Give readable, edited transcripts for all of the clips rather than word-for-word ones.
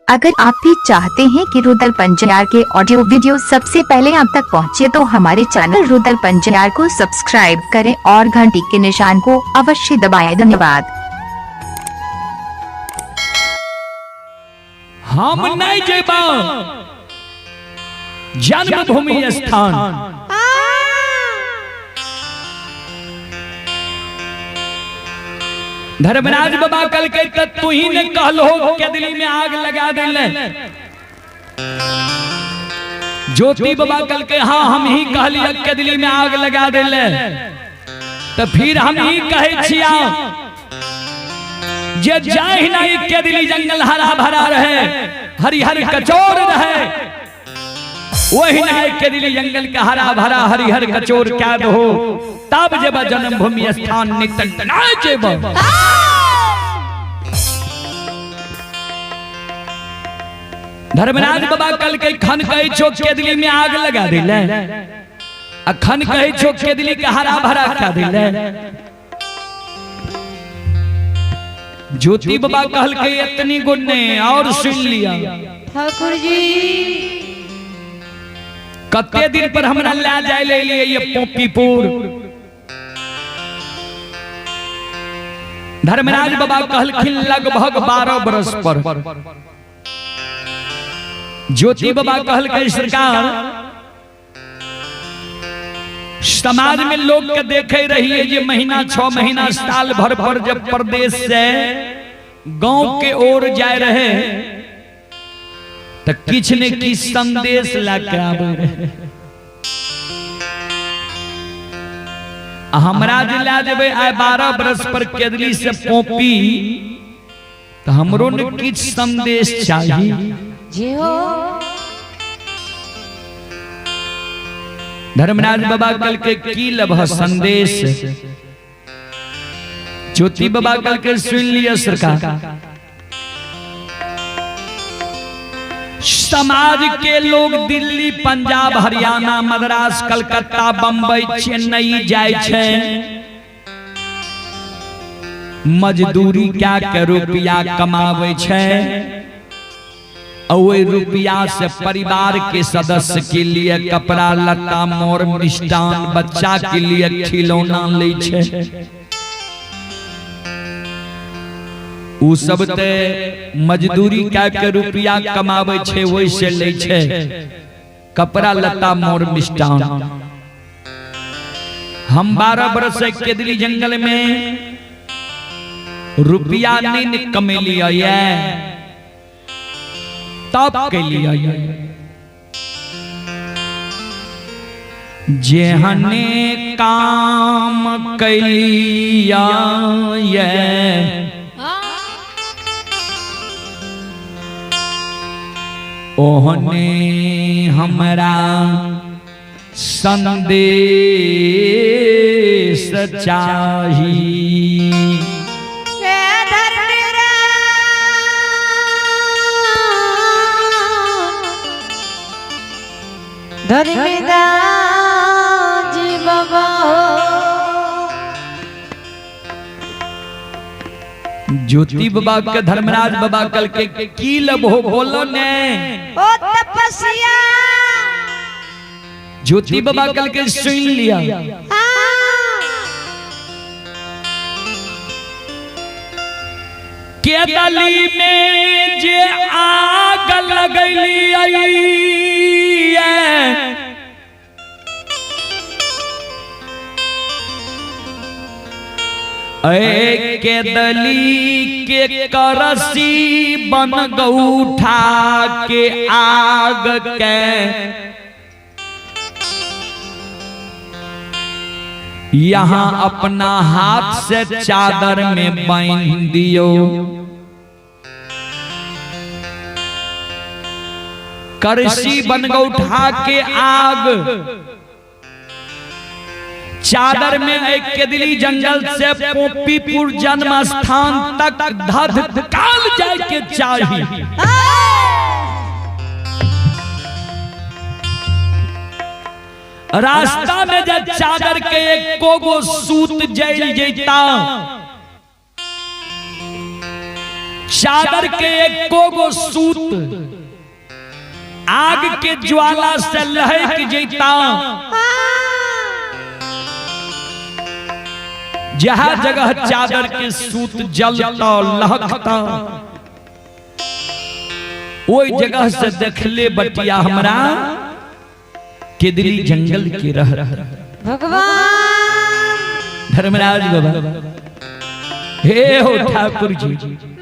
अगर आप भी चाहते हैं कि रुदल पंजियार के ऑडियो वीडियो सबसे पहले आप तक पहुंचे तो हमारे चैनल रुदल पंजियार को सब्सक्राइब करें और घंटी के निशान को अवश्य दबाएं। धन्यवाद। हम नहीं जेबा जन्मभूमि स्थान। धर्मराज बाबा कल के तू ही ने कहलो केदली में आग लगा देले। ज्योति बाबा कल के हाँ हम ही कहली केदली में आग लगा देले। तो फिर हम ही कहे छिया जे जाहि नहीं केदली जंगल हरा भरा रहे हरिहर कचोर रहे, वही नहीं केदली जंगल के हरा भरा हरिहर कचोर क्या दो तब जब जन्मभूमि स्थान निकल ना जेब। धर्मराज बाबा कल के खन कहे छो केदली में आग लगा दिले, आ खन कहे छो केदली के हरा भरा खा दिले। ज्योति बाबा कहल के इतनी गुन्ने और सुन लिया ठाकुर जी कते दिन पर हमरा ला जाय ले लिए ये पोपीपुर। धर्मराज बाबा कहलखिन लगभग 12 बरस पर। ज्योति बाबा कहलकै सरकार समाज में लोग के देखे रहिए जे महीना 6 महीना साल भर पर जब प्रदेश से गांव के ओर जाए रहे तो किछ ने किछ संदेश लाके आवे रहे। हमरा जे ला जेबै आइ 12 बरस पर केदली से पोपी तो हमरो ने किछ संदेश चाहिए। जी हो। धर्मराज बाबा कल के की लभ संदेश। ज्योति बाबा कल के सुन लिया सरकार समाज के लोग दिल्ली पंजाब हरियाणा मद्रास कलकत्ता बंबई चेन्नई जाय छै मजदूरी क्या के रुपया कमावे छै और रुपया से परिवार के सदस्य के लिए कपड़ा लत्ता मोर मिष्टान बच्चा के लिए खिलौना लै छै। उ सब ते मजदूरी क्या के रुपया कमावे छै वैसे लै छै कपड़ा लत्ता मोर मिष्टान। हम 12 बरस से केदली जंगल में रुपया नहीं कमेलिया ये तब के लिए जेहने काम कैलिया ये ओहने हमरा संदेश चाही। धर्मराज बाबा ज्योति बाबा के धर्मराज बाबा कल के की लब हो बोलो ने ओ तपस्या। ज्योति बाबा कल के सुन लिया केदली में जे आग लगली आई केदली के करसी बन गौठा के आग के यहाँ अपना हाथ से चादर में बांध दियो। करसी बन गौठा के आग चादर में एक केदली जंगल से पोपीपुर जन्म स्थान तक धध काल जाए के चाहिए। रास्ता में जब चादर के एक कोगो सूत जल जेता चादर के एको गो सूत आग के ज्वाला से लहक जैता, जहां जगह चादर के सूत जलता लहकता ओई जगह से देखले बटिया हमरा केदली जंगल के रह भगवान धर्मराज बाबा। हे हो ठाकुर जी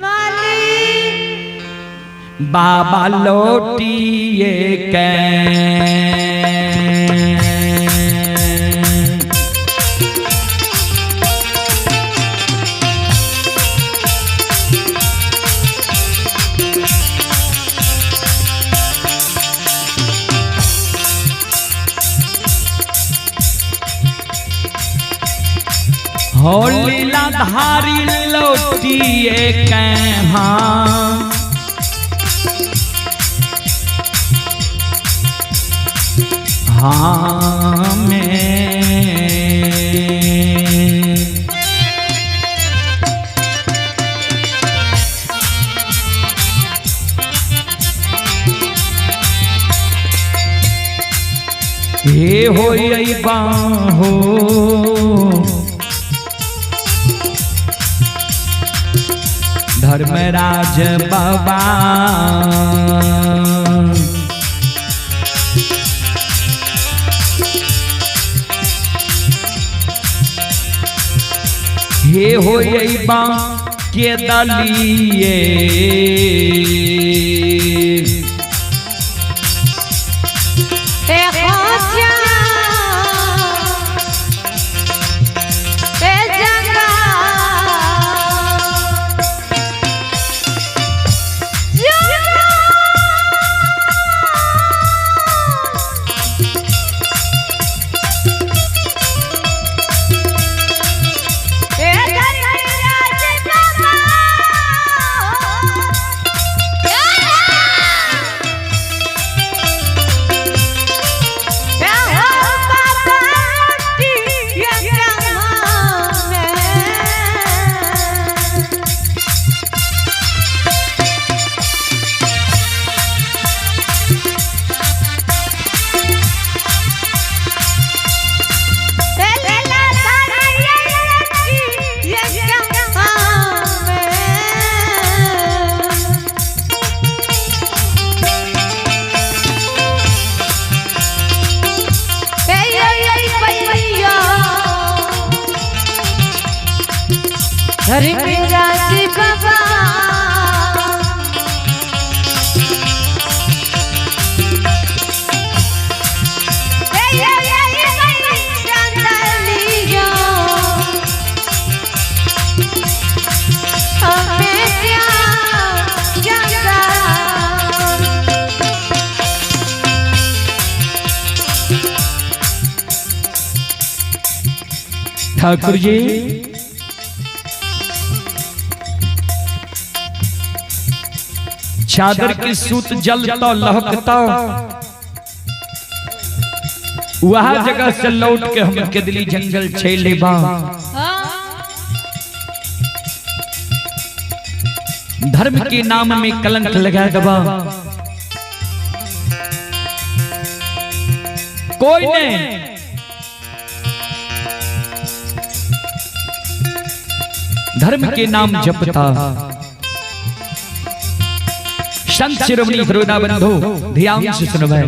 मालिक बाबा लौटिए कै हो लीलाधारी लौटिए कै हाँ हाँ में हे हो बाहो धर्मराज बाबा हे हो बा के दलिए ए होशिया ए जंगा ए धर्मराज बाबा धर्मराज बाबा ठाकुर जी चादर की सूत जलता लहकता वह जगह से लौट के हम केदली जंगल छैले बा। धर्म के नाम में कलंक लगा दबा कोई नहीं। धर्म के नाम जपता संत शिरोमणि श्रोता बंधु ध्यान से सुनो भाई।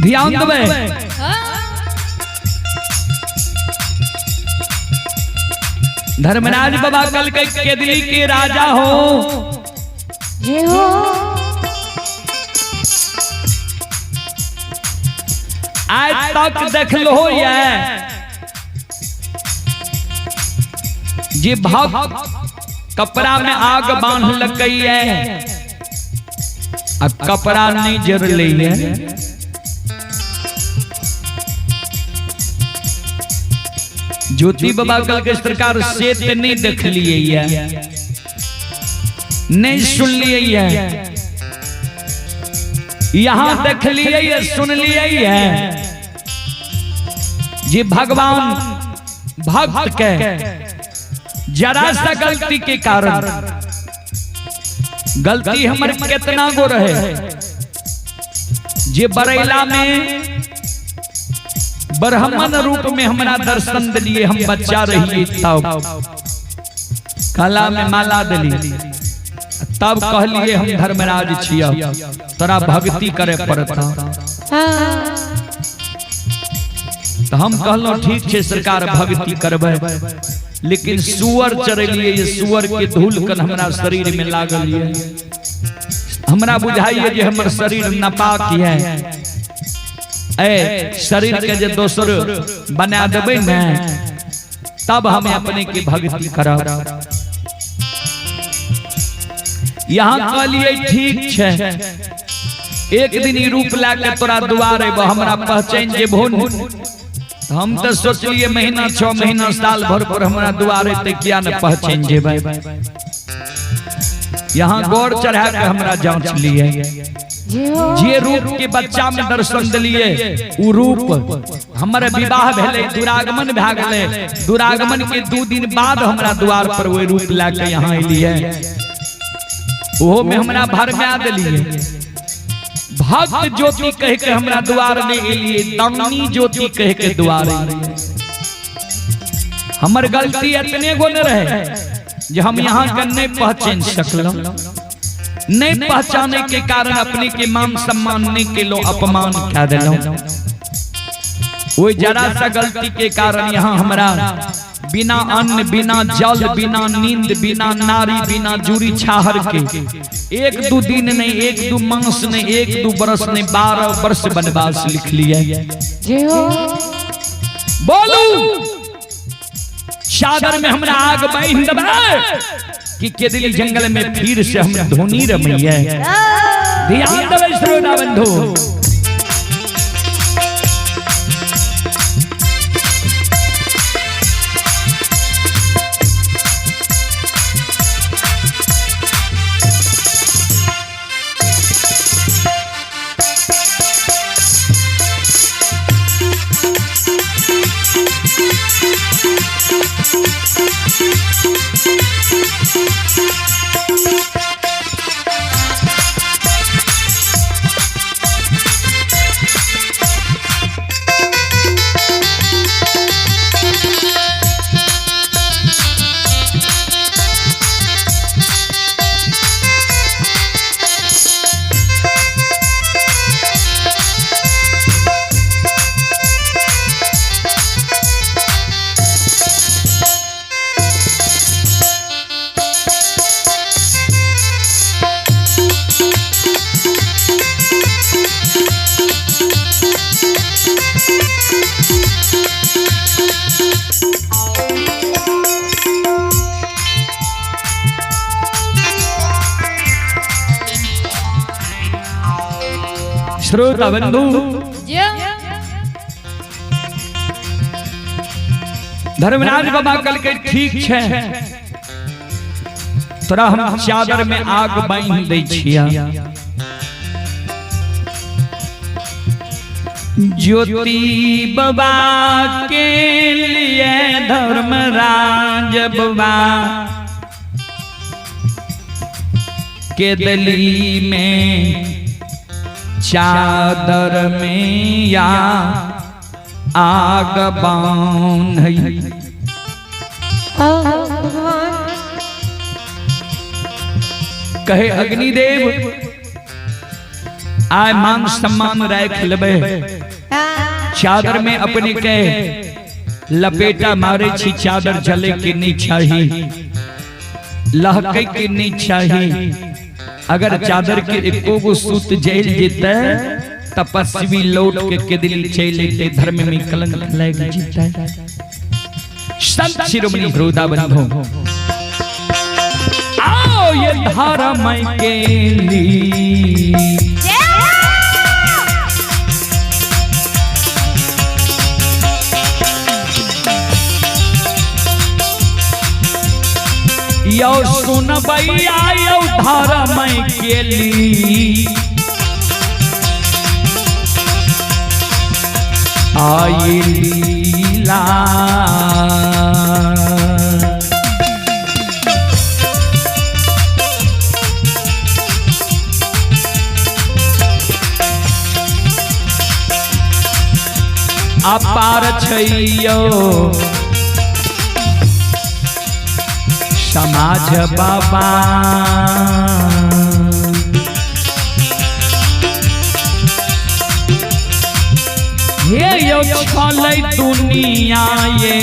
ध्यान देवे। धर्मराज बाबा कल के केदली के राजा हो। जे हो। आज तक देख लो ये जे भक्त कपड़ा में आग बांध लकई है आ कपड़ा नहीं जरले है। ज्योति बाबा कल के सरकार से ते नहीं देख लिए है, नहीं सुन लिए है, यहां देख लिए है, सुन लिए है जे भगवान भक्त के जरा सा गलती के कारण, गलती हमर कितना गो रहे जे बरेला में ब्राह्मण रूप में हमरा दर्शन दिलिए, हम बच्चा रहिए तब कला में माला दिली, तब कहलिए हम धर्मराज छिया, तोरा भक्ति करे पड़ता। तो हम कहलो ठीक छे सरकार भक्ति करबै, लेकिन सुअर चरेलिए, ये सुअर के धूल कन हमरा शरीर में लागल ये, हमरा बुझाइए जे हमर शरीर नापाक है, ए शरीर के जे दोसर बना देबै ने तब हम अपने के भक्ति करब। यहाँ कहलिए ठीक छे, एक दिन ई रूप ला के तोरा दुआर अयबो, हमरा पहचान जेबहो ने। हम तो सोचलिए महीना 6 महीना साल भर पर हमरा दुआर अयतै, किया ने पहचान जेबै। यहाँ गौर चढ़ा के हमरा जांच लिए, जे रूप के बच्चा में दर्शन दिलिए उ रूप हमर विवाह भेलै, दुरागमन भए गेलै, दुरागमन के 2 दिन बाद हमरा द्वार पर वही रूप ला के यहाँ अलिए, ओहो में हमरा भरमा दिलिए। भक्त ज्योति कह के हमरा द्वार नहीं एलिए, दानी ज्योति कह के द्वार एलिए। हमर गलती इतने गो न रहे जे हम यहाँ के नहीं पहचान सकलो, नहीं पहचाने के कारण अपने के मान सम्मान नहीं के लो अपमान कह दिलो। वो जरा सा गलती के कारण यहाँ हमरा बिना अन्न बिना जल बिना नींद बिना नारी बिना जुरी छाहर के 1-2 दिन नहीं, 1-2 मास नहीं, 1-2 बरस नहीं, 12 वर्ष वनवास लिख लिया। बोलू चादर में हमरा आग बांध देबै कि केदली जंगल में फिर से हम धोनी रमैया। ध्यान देबै श्रोता बंधु। श्रोता बंधु, धर्मराज बाबा कल के ठीक छे, तोरा हम चादर में आग बांध दै छिया। ज्योति बाबा के लिए धर्मराज बाबा के दली में चादर में या आग बांध। कहे अग्निदेव आय मान सम्मान राख लेबे, चादर में अपने के लपेटा मारे छी, चादर जले के नहीं चाही, लहके के नहीं चाही। अगर चादर के एको गो सूत जल जेते तपस्वी लौट के केदली चल लेते, धर्म में कलंक लग जेते। संत शिरोमणि श्रोता बंधु, आओ ये धर्म के लिए यो सुन भैया यो धर्म के लिए आई लीला। अपार छैयो समाज बाबा, हे यो छलै दुनिया ये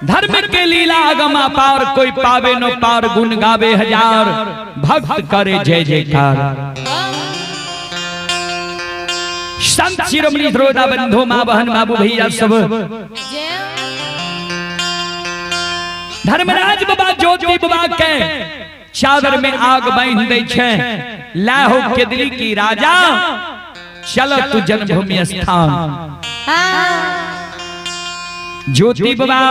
धर्म के लीला अगमा पार, कोई पावे नो पार, गुण गावे हजार, भक्त करे जय जयकार। संत शिरोमणि श्रोता बंधु, माँ बहन बाबू भैया सब, धर्मराज बाबा ज्योति बाबा के चादर में आग बांध दे छे, लाहो केदली की राजा चलो तू जन्मभूमि स्थान। ज्योति बाबा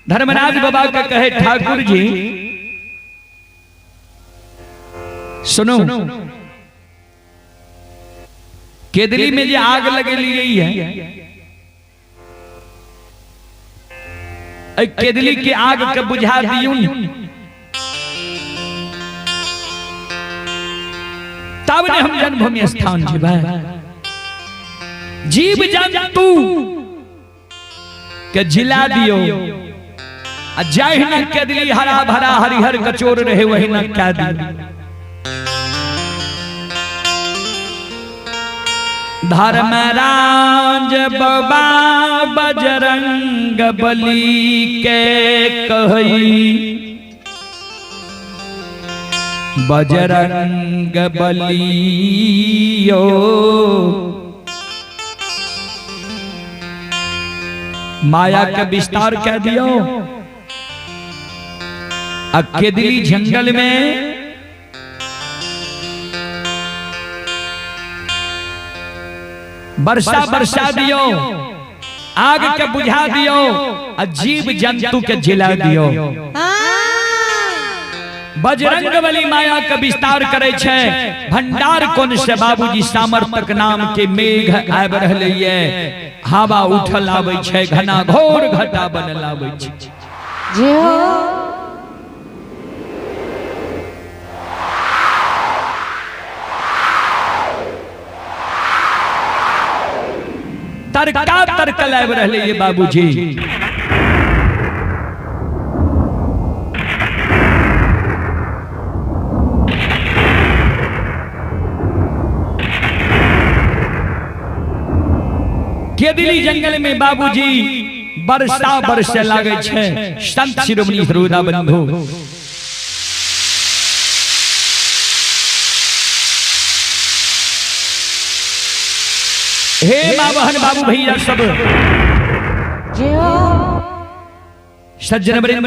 धर्मराज बाबा का कहे, ठाकुर जी सुनो, केदली में जो आग लगेली गई है, केदली की आग के बुझा दियूं तब ने हम जन्मभूमि स्थान जीवा। जीव जंतु के जिला दियो, जाहि न केदली हरा भरा हरिहर कचोर रहे वही न क्या दियो। धर्मराज बाबा बजरंग बली के कही, बजरंग बलियो माया के विस्तार कह दियो। अकेदली जंगल में वर्षा बरसा दियो, आग के बुझा दियो, जीव जंतु के जिला दियो। बजरंग बली माया के विस्तार करे छे। भंडार कौन से बाबूजी सामर्थक नाम के मेघ आबि रहले ये, हवा उठल आबै छे, घना घोर घटा बनल आबै छे। जी हो। तरका तरकल आबि रहले ये बाबूजी। केदली जंगल में बाबूजी वर्षा बरसे लागै छै। संत शिरोमणि श्रोता बंधु, हे माँ बहन बाबू भैया सब जय हो। सज्जन वृंद,